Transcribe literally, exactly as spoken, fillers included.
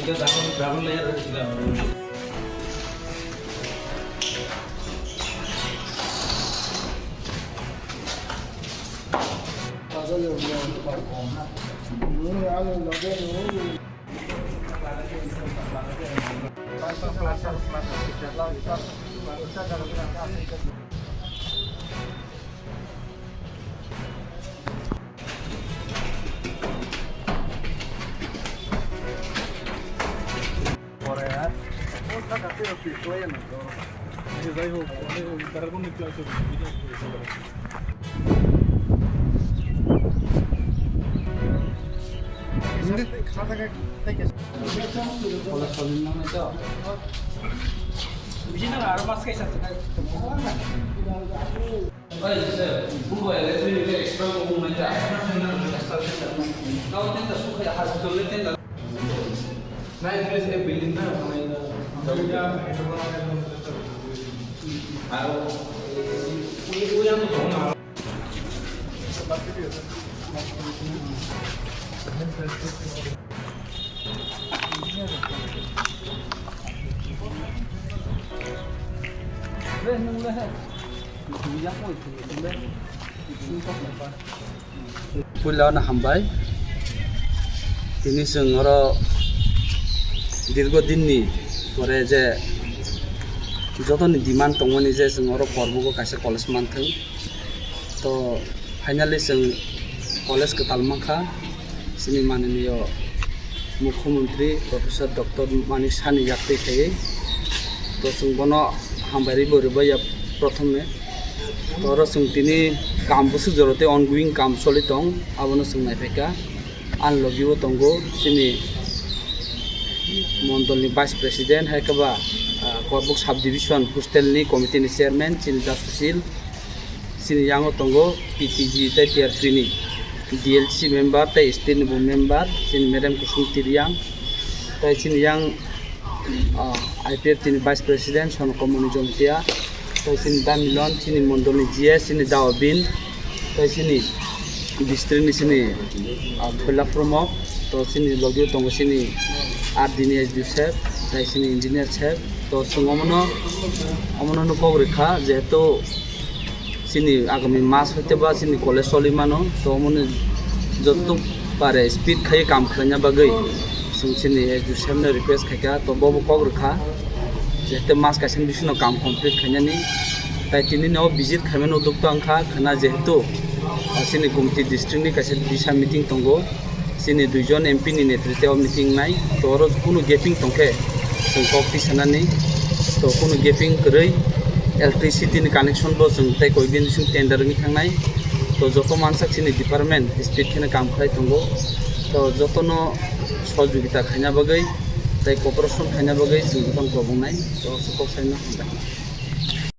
Oi, sir, bugo electric extra ko mung mai ta. Kau tenda sukha hospital le tenda. Nine place a building na, nine. Aro, uya, uya ko dong na. Puila no hambai. Tini chwng oro dirgo dinni pore je jotoni demand tongmani je chwng oro Korbugo kaisa college manthwng. To finally chwng college kwtal mankha. Chini mananiyo Mukhyamantri Professor Doctor Manik Sahni yaktwi khaiwi. To chwng bono hambai rwbo rwbaiya prothome. To oro chwng tini kam bwswk jora tei ongoing kam choli tong, abono chwng naiphaikha. Ani logi o tongo chini mondolni Vice President, hai khe ba, ah, Korbuk Sub Division Hostel ni Committee ni Chairman, chini Da Sushil, chini yango tongo P T G tei T R P ni D L C member tei state ni bo member, chini Madam Kusum Tiriang, tei chini yang, ah, I P F T ni Vice President Sonokomoni Jomtia, tei chini Da Milon, chini mondolni G S, chini Da Obin, tei chini district ni chini, ah, Phoila Phromok, to chini logi o tongo chini R D ni S D O sir, tei chini engineer sir, to chwng omono, omono no kok rwkha, jehetu chini agami mas hoite ba chini college choli mano, to omono joto pare speed khai kam khlaina bagwi chwng chini S D O sir no request khaikha, to bobo kok rwkha, jehetu mas kaisa ni bisingo kam complete khainani, tai tini no visit khaimano dukto wngkha khwna, jehetu chini Gumti district ni kaisa disa meeting tongo, chini duijon M P ni netrite o meeting nai, to oro kunu gaping tongkhe chwng kok tisanani, to kunu gaping kwrwi electricity ni connection bo chwng tei koikdin bising tender wngwi thangnai, to joto mansak chini department speed kheno kam khlai tongo, to jotono sohojogita khaina bagwi tei cooperation khaina bagwi chwng jotono kobongnai, to kok saino hambai.